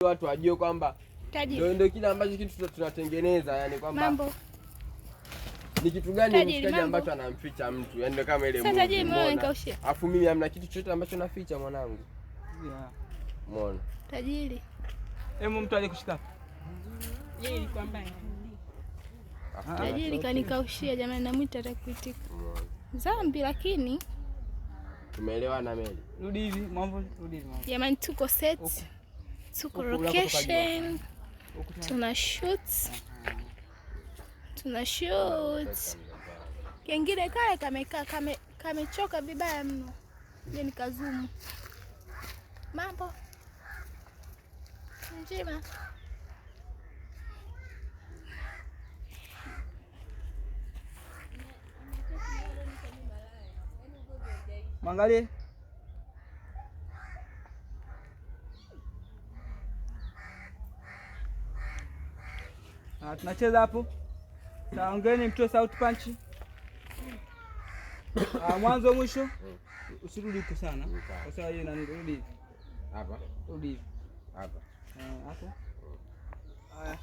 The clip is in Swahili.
Watu wajue kwamba ndio kile ambacho kitu tunatengeneza, yani kwamba Mambo. Ni kitu gani Tajiri, mshikaji mambo. ambacho anamficha mtu, yani ndio kama ile Sasa movie, tajiri, mbona umeona? nikaushia? Afu mimi hamna kitu chochote ambacho naficha mwanangu. Yeah. Umeona? Tajiri. Hebu mtu aje kushika. Afu Tajiri kanikaushia jamani, namwita atakuitika. Umeona? Zambi lakini Tumeelewana Meli. Rudi hivi, mambo, rudi hivi mambo. Jamani, tuko set. Huku. Tuko Huku, location. Huku tena. Tuna shoot. Tuna shoot. Kengine kale kamekaa kamechoka vibaya mno. Je, nikazumu. Mambo. Njema. Mwangalie. Ah, tunacheza hapo. Saongeni mtoe sauti punch. Ah, mwanzo mwisho. Usirudi huko sana. Kwa sababu hiyo nani, rudi hivi. Hapa. Rudi hivi. Hapa. Eh, hapo. Haya,